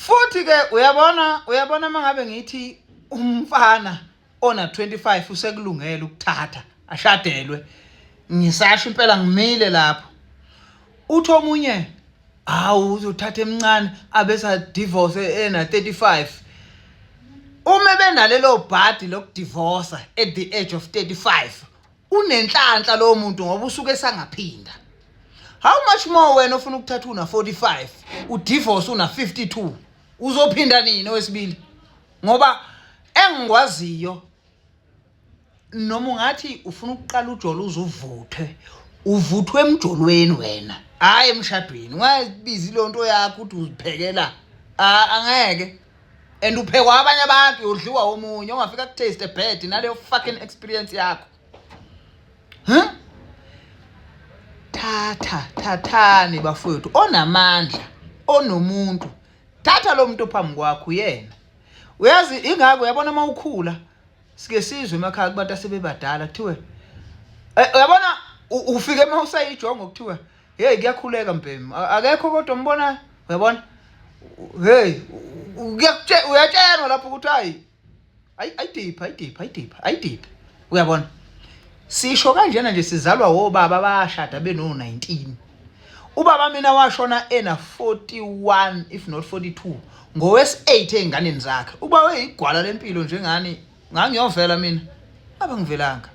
Futhi ke uyabona mangabe ngithi umfana ona 25 usekulungela ukuthatha ashadelwe, ngisasho impela ngimile lapho. Uthi omunye, hawu, uzothatha emncane abesa divorce ena 35. Uma benalelo bhadi lokudivorce at the age of 35, unenhlanhla lowo muntu ngoba usuke esangaphinda. How much more wena ofuna ukuthatha una 45, udivorce una 52, uzophinda nini owesibili? Ngoba engikwaziyo, noma ungathi ufuna ukuqala ujolo, uzuvuthwe, uvuthwe emjolweni wena, hayi emshadweni. Ungabizi leyo nto yakho ukuthi uziphekela. Ah, angeke. And uphekwa abanye abantu, uyodliwa omunye ongafika kutaste bad naleyo fucking experience yakho. Huh, thatha, thathani bafowethu. Onamandla, onomuntu, thatha lo muntu phambi kwakho uyena. Uyazi ingakho uyabona uma ukhula sike sizwe emakhaya kubantu asebebadala kuthiwe, uyabona, ufike uma usayijongo kuthiwe, "Hey, kuyakhuleka mbhemu, akekho kodwa umbonayo." Uyabona, hey, uyatshelwa lapho ukuthi hayi, ayidipha, ayidipha, ayidipha, ayidipha. Uyabona, sisho kanjena nje, sizalwa wobaba abashada beno-19. Ubaba mina washona ena 41, if not 42, ngowesi-8 ey'nganeni zakhe. Uba weyigwala lempilo njengani, ngangiyovela mina abangivelanga.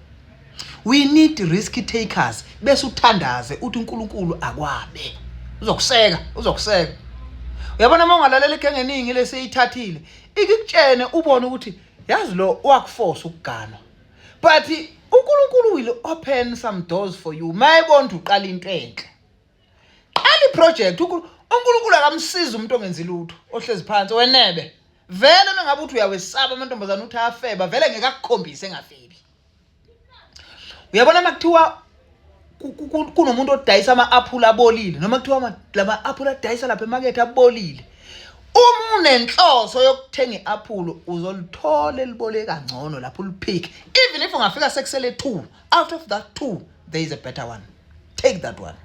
We need risk takers. Bese uthandaze uthi uNkulunkulu akwabe uzokuseka, uzokuseka. Uyabona, uma ungalalela igenge eningi leseyithathile, ikukutshene ubone ukuthi yazi lo wakuforce ukuganwa, but uNkulunkulu will open some doors for you mayebona ukuthi uqala into enhle, qala iproject. UNkulunkulu akamsiza umuntu ongenzi lutho, ohlezi phansi wenebe. Vele mengabe uthi uyawesaba amantombazane, uthi afeba, vele ngeke akukhombise engafebi. Uyabona, makuthiwa kunomuntu odayisa ama-aphula abolile, noma kuthiwa lama aphula adayisa lapha emakethe abolile, uma unenhloso yokuthenga i-aphulo, uzolithola elibole kangcono lapho ulipick. Even if ungafika sekusele two out of that two, there is a better one, take that one.